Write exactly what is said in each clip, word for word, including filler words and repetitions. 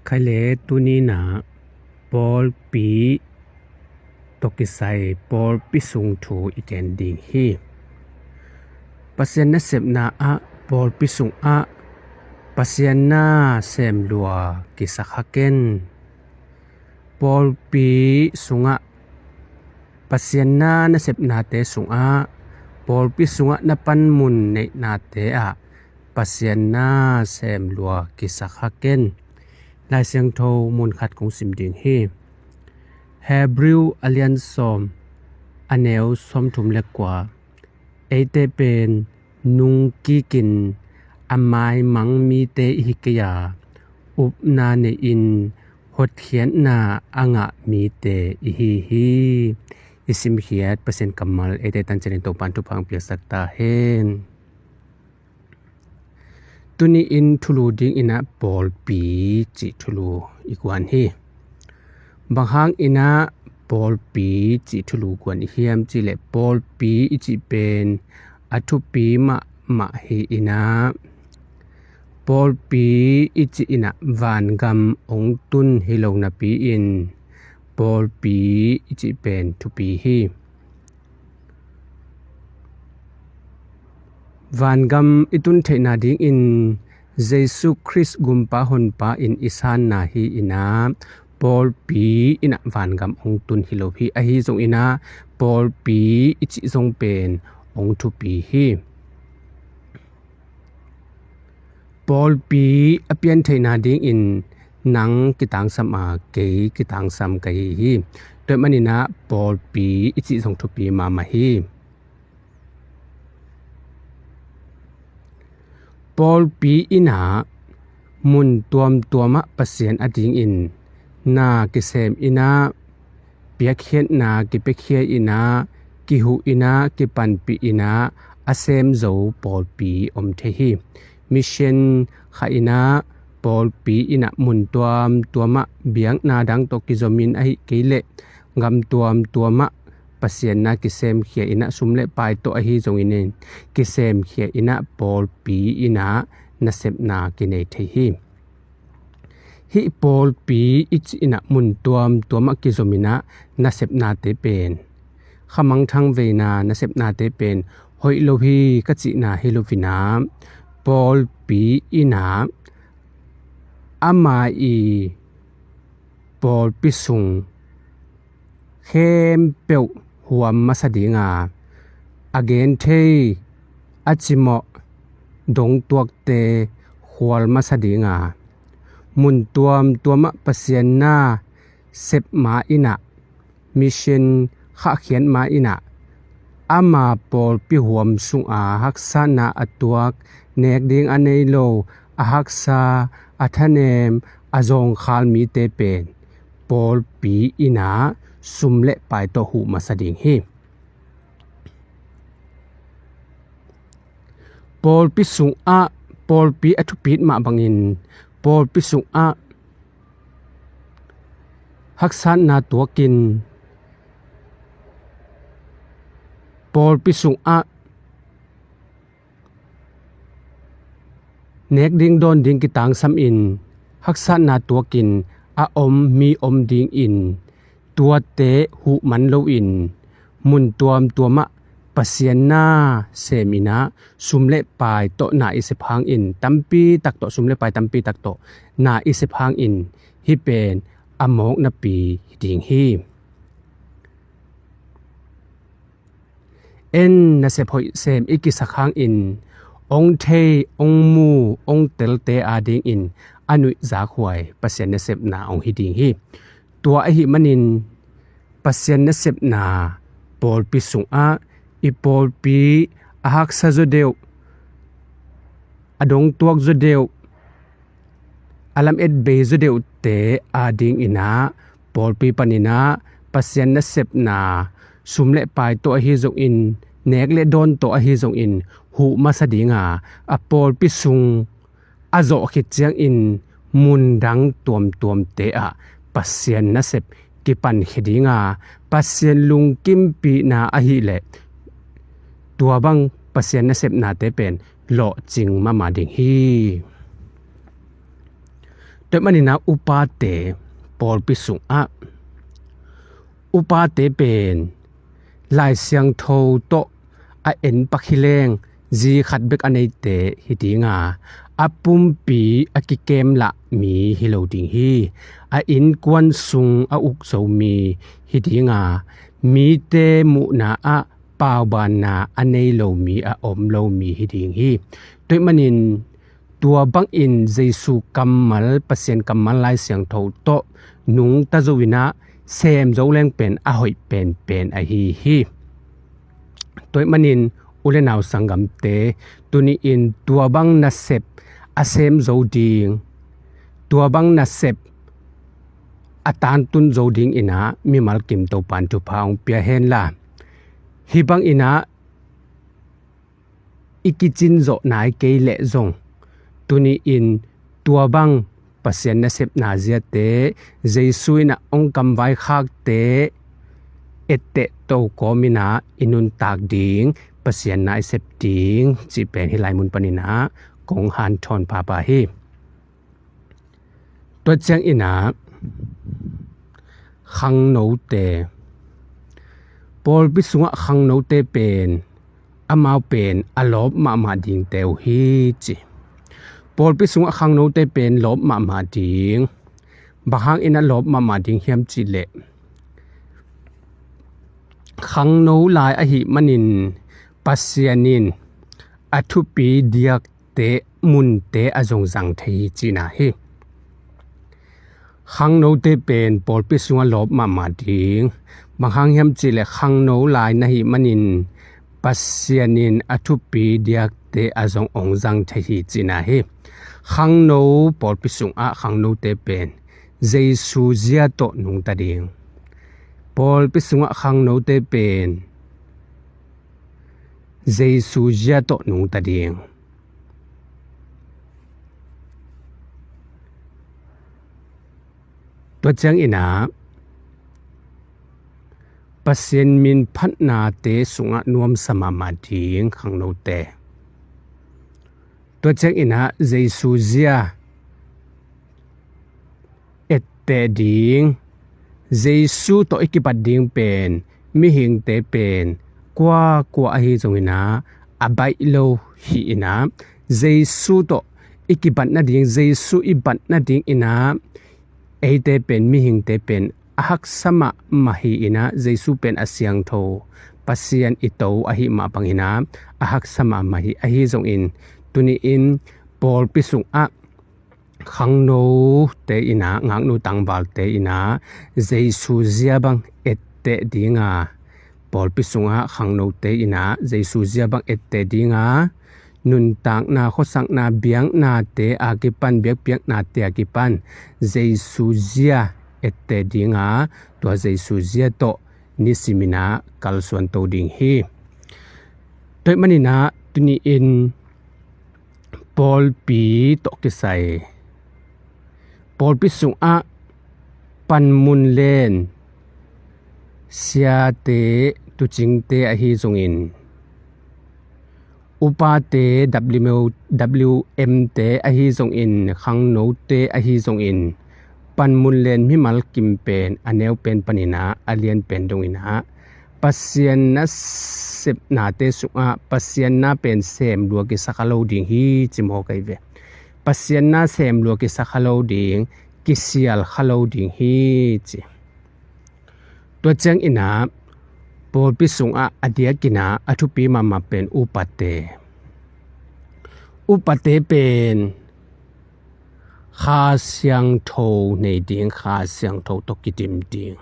Khaile tuni-in ah pawlpi tawh kisai pawlpi sung thu i gen ding hi. Pasian nasepna ah pawlpi sungah Pasian na sem lua kisa kha ken. Pawlpi sungah Pasian na nasepnate sungah pawlpi sungah na panmun neihnate ah Pasian na sem lua kisa kha ken. Lai Siangtho mun khat kong sim ding hi. Hebrew a lian sawm, a neu sawmthum le kua. Eite pen nungkikin a maimang mite i hi kei a, upna nei-in hotkhiatna a ngah mite i hi hi. I simkhiat Pasian kammal eite tancianin Topa'n thupha hong piaksak ta hen. Tuni-in thulu dingin ah pawlpi cih thulu i guan hi. Bang hangin ah pawlpi cih thulu guan i hiam cih leh, pawlpi i cih pen a thupi mahmah hi-in ah, pawlpi i cih in ah vangam hong tun hi lo napi-in pawlpi i cih pen thupi hi. Vangam i tun theihna dingin Jesu Khrist Gumpa Honpa in i sanna hi-in ah, pawlpi in ah vangam hong tun hi lo hi. Ahi zongin ah pawlpi i cih zong pen hong thupi hi. Pawlpi a pian theihna dingin nang kitangsam a, kei kitangsam ka hi hi. Tua ahih manin ah pawlpi i cih zong thupi mahmah hi. Pawlpi in ah mun tuamtuam ah Pasian a dingin na kisem in ah, piakkhiatna kipiakhia in ah, kihuh in ah, kipanpih in ah a sem zo pawlpi om thei hi. Mission khah in ah, pawlpi in ah mun tuamtuam ah biakna dang tawh kizomin, ahih kei leh gam tuamtuam ah Pasian na kisemkhia in ah, sum le pai tawh ahi zongin in kisemkhia in ah pawlpi in ah nasepna kinei thei hi. Hih pawlpi i cih in ah mun tuamtuam ah kizom in ah nasepnate pen, khamangthang veina nasepnate pen hoih lo hi ka cihna hi lo-in ah, pawlpi in ah ama i pawlpi sung khempeuh huam masa ding a, a genthei, a cimawh dongtuakte khual masa ding a, mun tuamtuam ah Pasian na sep ma-in ah, mission khahkhiat ma-in ah, ama pawlpi huam sungah haksatna a tuak, nek ding a nei lo, a haksa, a thanem, a zawngkhal mite pen pawlpi in ah sum le pai tawh huh masa ding hi. Pawlpi sungah, pawlpi a thupit mah bangin pawlpi sungah haksatna tuakin, pawlpi sungah nek ding dawn ding kitangsamin, haksatna tuakin a om mi om dingin, tuate huh man loin, mun tuamtuam ah Pasian na sem in ah, sum le pai tawh na i sep hangin, tampi tak tawh, sum le pai tampi tak tawh na i sep hangin, hih pen a mawk napi hi ding hi. En nasep hoih sem i kisak hangin, hong thei, hong mu, hong telte adingin a nuihzakhuai Pasian nasepna hong hi ding hi. Tua ahih manin Pasian nasepna pawlpi sungah, i pawlpi a haksa zaw deuh, a dongtuak zaw deuh, a lamet bei zaw deuhte adingin ah, pawlpi panin ah Pasian nasepna sum le pai tawh ahi zongin, nek le dawn tawh ahi zongin huh masa ding a, a pawlpi sung a zawh khit ciangin mun dang tuamtuamte ah Pasian nasep kipankhia ding a, Pasian lungkimpihna ahih leh tua bang Pasian nasepnate pen lawhcing mahmah ding hi. Tua ahih manin ah upate pawlpi sungah upate pen Lai Siangtho tawh a en pak hi leng zi khat bek a neite hi ding a, a pumpi a kikem lah mi hi lo ding hi. A innkuan sung a uk zo mi hi ding a, mite muhna ah paubanna a nei lo mi, a om lo mi hi ding hi. Tua ahih manin tua bangin Jesu kammal, Pasian kammal Lai Siangtho tawh nungta zo in ah sem zo leng pen a hoih penpen ahi hi. Tua ahih manin u le nau sanggamte, tuni-in tua bang nasep a sem zo ding, tua bang nasep a tangtun zo dingin ah mimal kim Topan thupha hong pia hen la, hih bangin ah i kicin zawh nai kei leh zong, tuni-in tua bang Pasian nasepna ziate, Jesu in ah hong kamvaikhakte etteh to kawmin ah i nuntak ding, Pasian na i sep ding cih pen hih lai mun panin ah kong hanthawn phapha hi. Tua ciangin ah khangnote, pawlpi sungah khangnote pen amau pen a lawp mahmah dingte uh hi ci. Pawlpi sungah khangnote pen lawp mahmah ding. Bang hangin a lawp mahmah ding hiam cih leh, khangno lai ahih manin Pasian in a thupi diakte, munte a zong zang thei hi cihna hi. Khangnote pen pawlpi sungah lawp mahmah ding. Bang hang hiam cih leh khangno lai na hih manin Pasian in a thupi diakte a zong hong zang thei hi cihna hi. Khangno, pawlpi sungah khangnote pen Jesu zia tawh nungta ding. Pawlpi sungah khangnote pen Jesu zia tawh nungta ding. Tua ciangin ah Pasian min phatnate sungah nuamsa mahmah ding khangnote. Tua ciangin ah Jesu zia etteh ding, Jesu tawh i kibat ding pen mihingte pen kuakua ahi zongin ah a baih lo hi in ah, Jesu tawh i kibat nading, Jesu i bat nadingin ah eite pen, mihingte pen a haksa mahmah hi in ah, Jesu pen a siangtho, Pasian i to ahih mah bangin ah a haksa mahmah hi. Ahi zongin tuni-in pawlpi sungah khangnote in ah, ngaknu tangvalte in ah Jesu zia bang etteh ding a, pawlpi sungah khangnote in ah Jesu zia bang etteh ding a, nuntakna, khuasakna, biaknate a kipan, biakpiaknate a kipan Jesu zia etteh ding a, tua Jesu zia tawh nisimin ah kalsuan to ding hi. Tua ahih manin ah tuni-in pawlpi tawh kisai, pawlpi sungah panmun len siate, tuucingte ahi zongin, upate, W M te ahi zongin, khangnote ahi zongin, panmun len mimal kim pen a neu pen panin ah a lian pen dongin ah Pasian nasepnate sungah Pasian na pen sem lua kisa kha lo ding hi ci maw, kei ve. Pasian na sem lua kisa kha lo ding, kisial kha lo ding hi ci. Tua ciangin ah pawlpi sungah a diakin ah a thupi mahmah pen upate. Upate pen Kha Siangtho nei ding, Kha Siangtho tawh kidim ding.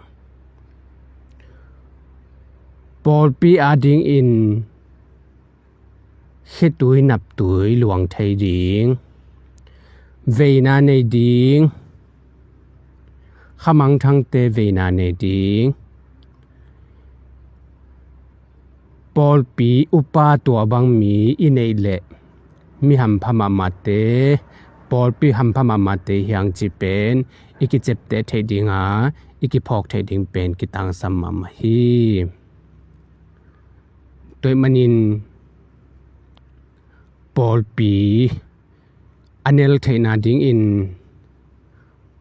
Pawlpi adingin khitui naptui luang thei ding, veina nei ding, khamangthangte veina nei ding, pawlpi upa tua bang mi i neih leh mi hampha mahmahte, pawlpi hampha mahmahte hiang cih pen i kicepteh theih ding a, i kiphawk theih ding pen kitangsam mahmah hi. Tua ahih manin pawlpi a nel theihna dingin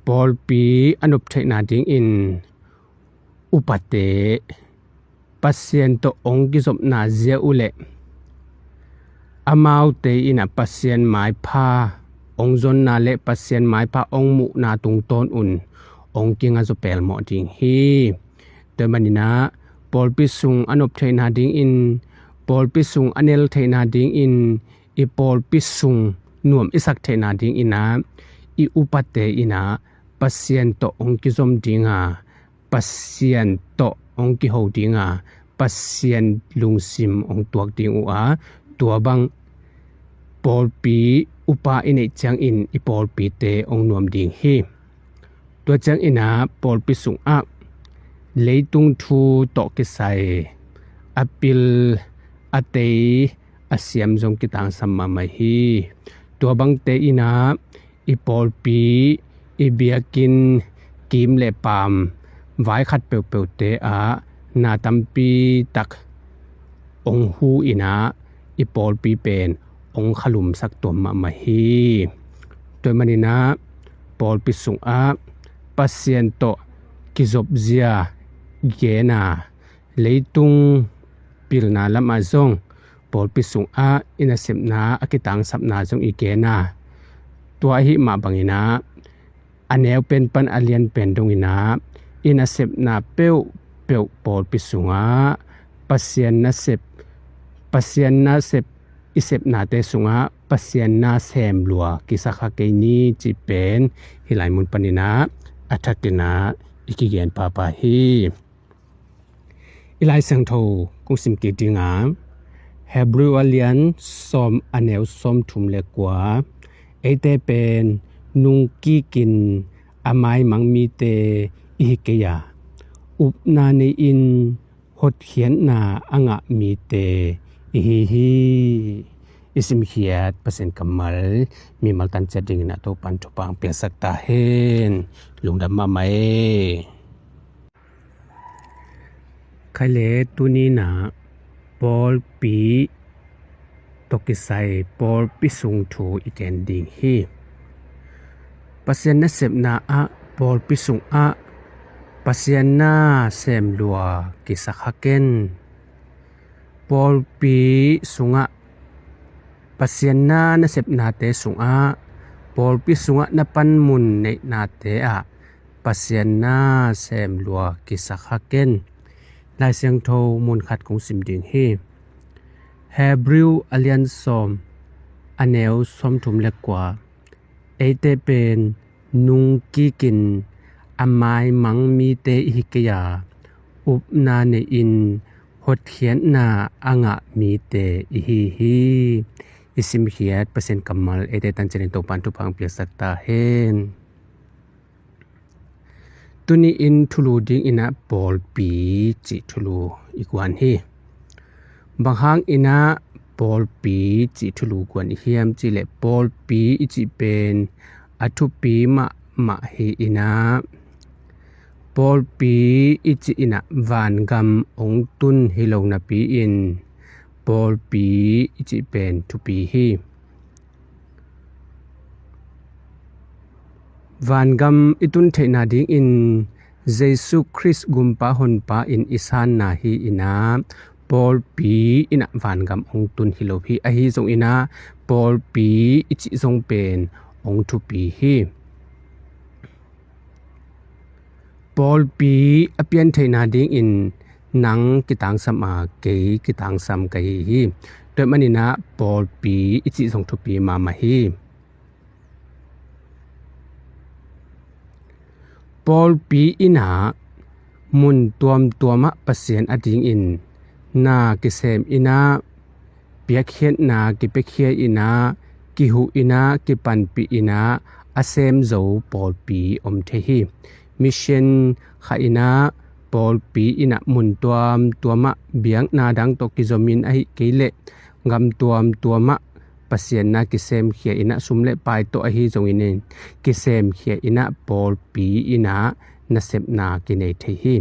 pawlpi a nop theihna dingin upate Pasian tawh hong kizopna zia uh leh amaute in ah Pasian maipha hong zonna le Pasian maipha hong muhna tungtawn un hong kinga zaw pelmawh ding hi. Tua manin ah pawlpi sung a nop theihna dingin, pawlpi sung a nel theihna dingin, i pawlpi sung nuam i sak theihna dingin ah i upate in ah Pasian tawh hong kizom ding a, Pasian tawh hong kiho ding a, Pasian lungsim hong tuak ding uh a, tua bang pawlpi upa i neih ciangin i pawlpite hong nuam ding hi. Tua ciangin ah pawlpi sungah leitung thu tawh kisai a pil a tei a siam zong kitangsam mahmah hi. Tua bangte in ah i pawlpi, i biakinn, kim le paam vai khat peuhpeuhte ah na tampi tak hong hu in ah i pawlpi pen hong khalumsak tuam mahmah hi. Tua manin ah pawlpi sungah Pasian tawh kizop zia gen a, leitung pilna lamah zong pawlpi sungah i nasepna a kitangsapna zong i gen a, tua ahih mah bangin ah a neu pen pan a lian pen dongin ah i nasepna peuhpeuh pawlpi sungah Pasian nasep, Pasian nasep i sepnate sungah Pasian na sem lua kisak kha kei ni cih pen hih lai mun panin ah a thakin ah i kigen pahpah hi. I Lai Siangtho kong sim kik ding a, Hebrew a lian sawm a neu sawm thum le kua, eite pen nung kikin a maimang mite i hi kei a, upna nei-in hotkhiatna a ngah mite i hi hi. I simkhiat Pasian kammal mimal tan ciat dingin ah Topan thupha hong piaksak ta hen. Lungdam mahmah e. Khai le tuni in ah pawlpi tawh kisai pawlpi sung thu i gen ding hi. Pasian nasepna ah pawlpi sungah Pasian na sem lua kisak kha ken. Pawlpi sungah Pasian na nasepnate sungah, pawlpi sungah na panmun neihnate ah Pasian na sem lua kisak kha ken. Lai Siangtho mun khat kong sim ding hi. Hebrew a lian sawm a neu sawm thum le kua, eite pen nung kikin a maimang mite i hi kei a, upna nei-in hotkhiatna a ngah mite i hi hi. I simkhiat Pasian kammal eite tan cianin Topan thupha hong piaksak ta hen. Tuni in thulu dingin ah pawlpi cih thulu i guan hi. Bang hangin ah pawlpi cih thulu guan i hiam cih leh pawlpi i cih pen a thupi mahmah hi in ah, pawlpi i cih in ah vangam hong tun hi lo napi-in pawlpi i cih pen thupi hi. Vangam i tun theihna dingin Jesu Khrist gumpa honpa in i sanna hi in ah, pawlpi in ah vangam hong tun hi lo hi. Ahi zongin ah pawlpi i cih zong pen hong thupi hi. Pawlpi a pian theihna dingin nang kitangsam a, kei kitangsam ka hi hi. Tua manin ah pawlpi i cih zong thupi mahmah hi. Pawlpi in ah mun tuamtuam ah Pasian a dingin na kisem in ah, piakkhiatna kipiakhia in ah, kihuh in ah, kipanpih in ah a sem zo pawlpi om thei hi. Mission khah in ah pawlpi in ah mun tuamtuam ah biakna dang tawh kizomin ahih kei leh gam tuamtuam ah Pasian na kisemkhia in ah, sum le pai tawh ahi zongin kisemkhia in ah pawlpi in ah nasepna kinei thei hi.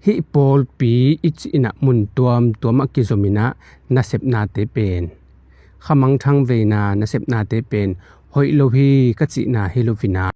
Hih pawlpi i cih in ah mun tuamtuam ah kizom in ah nasepnate pen, khamangthang veina nasepnate pen hoih lo hi ka cihna hi lo in ah,